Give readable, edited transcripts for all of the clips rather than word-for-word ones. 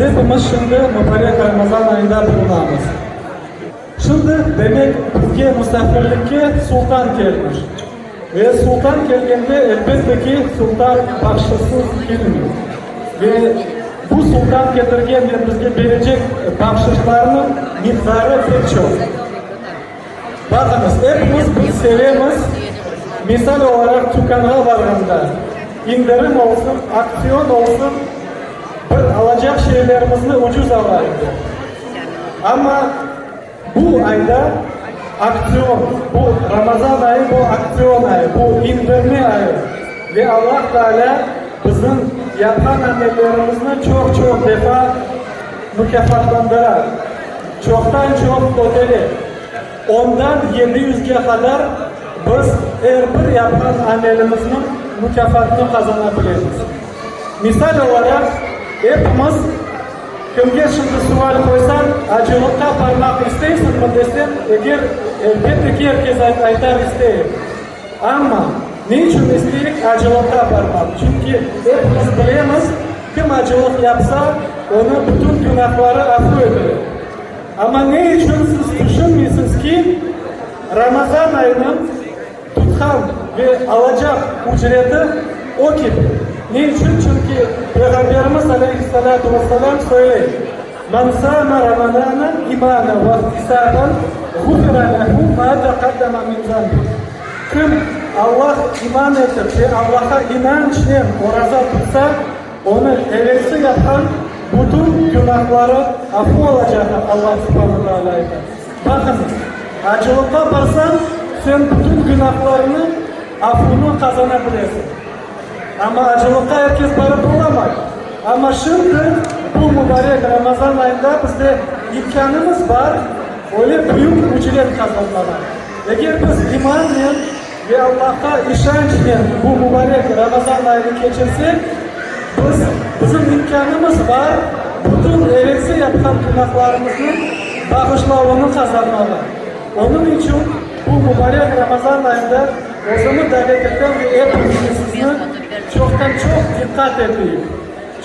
Biz epimiz şimdi mubarek Ramazan ayında bulunamız. Şimdi, demek, bizge musafirlikke sultan kelmiş. Ve sultan kelgende, elbette ki, sultan bahşışsız kelmey. Ve bu sultan ketirgen ve bizge berecek bahşışlarnıñ miqdarı pek çoq. Baqıñız, epimiz biz sevemiz, misal olaraq, tükânğa barğanda, indirim olsun, aktsion olsun, bir alacaq şeylerimizni ucuz alayıq dep. Amma bu ayda aktsion, bu Ramazan ayı, bu aktsion ayı, bu indirme ayı ve Allah Taalâ bizim yapqan amellerimizni çoq-çoq defa mukâfatlandıra, çoqtan-çoq kötere. Ondan yedi yüzge qadar biz er bir yapqan amelimizniñ mukâfatını qazana bilemiz. Misal olaraq, epimiz Kimge şimdi sual qoysam, acılıqqa barmaq isteysiñmi desem, eger, elbette ki, er kes aytar isteyim. Amma ne içün isteyik acılıqqa barmaq? Çünki epimiz bilemiz, kim acılıq yapsa, onı bütün günahları afu etile. Amma ne içün siz tüşünmeysiz ki, Ramazan ayınıñ Tutqan ve alacaq ücreti o kibi. Ne içün? Çünki Peyğamberimiz aleyhi-s-salâtu ve-s-selâm söyley, Men sâme Ramadâne imânen ve ihtisâben, ğufira lehu mâ teqaddeme min zenbih. Kim Allah iman etip ve Allahqa inançnen oraza tutsa, onıñ evelsi yapqan bütün günahları afu olacaq, Allah subhane tealâ ayta. Baqıñız, acılıqqa barsañ, sen bütün günahlarıñnıñ afunı qazana bilesiñ. Amma acılıqqa er kes barıp olamay. Amma şimdi, bu mubarek Ramazan ayında bizde imkânımız bar, öyle büyük ücret qazanmağa. Eger biz imannen ve Allahqa işançnen bu mubarek Ramazan ayını keçirsek, biz, bizim imkânımız bar, bütün evelsi yapqan günahlarımıznıñ bağışlavını qazanmağa. Onıñ içün bu mubarek Ramazan ayında özümi davet etem ve epimizni sizni çoqtan-çoq diqqat eteyik,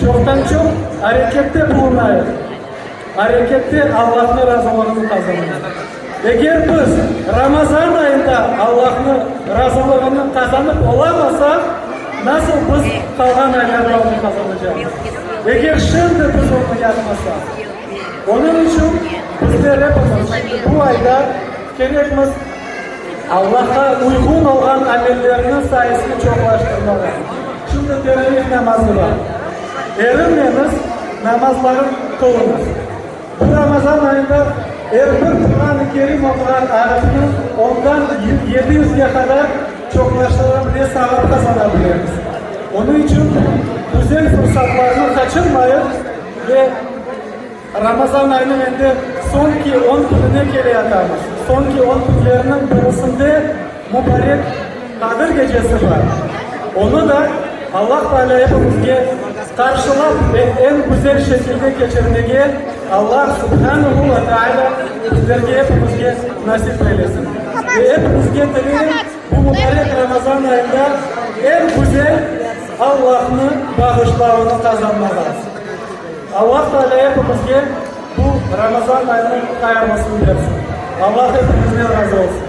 çoqtan-çoq arekette bulunayıq. Arekette Allahnı razılığını qazanayıq. Eger biz Ramazan ayında Allahnı razılığını qazanıp olamasaq, nasıl biz qalğan aylarda onı qazanacaqmız? Eger şimdi biz onı yapmasaq. Onıñ içün bizler epimiz şimdi bu ayda kerekmiz Allahqa uyğun olğan amellerniñ sayısını çoqlaştırmağa. Şimdi teravih namazı bar. Erinmeñiz, namazların qılıñız. Bu Ramazan ayında er bir Quran-ı Kerim oquğan arifni ondan 700-ge qadar çoqlaştıra bile, savap qazana bilemiz. Onıñ içün güzel fırsatlarnı qaçırmayıq ve Ramazan ayınıñ endi soñki on kününe keleyatamız. Soñki on künlerniñ birisinde mubarek Qadir gecesi bar. Onı da Allah Taalâ epimizge qarşılap ve eñ güzel şekilde keçirmege Allah Subhanehu ve Taalâ bizlerge epimizge nasip eylesin. Ve epimizge tileyim, bu mubarek Ramazan ayında eñ güzel Allahnıñ bağışlavını qazanmağa. Allah Taalâ epimizge bu Ramazan ayınıñ hayırlısını bersin. Allah epimizden razı olsun.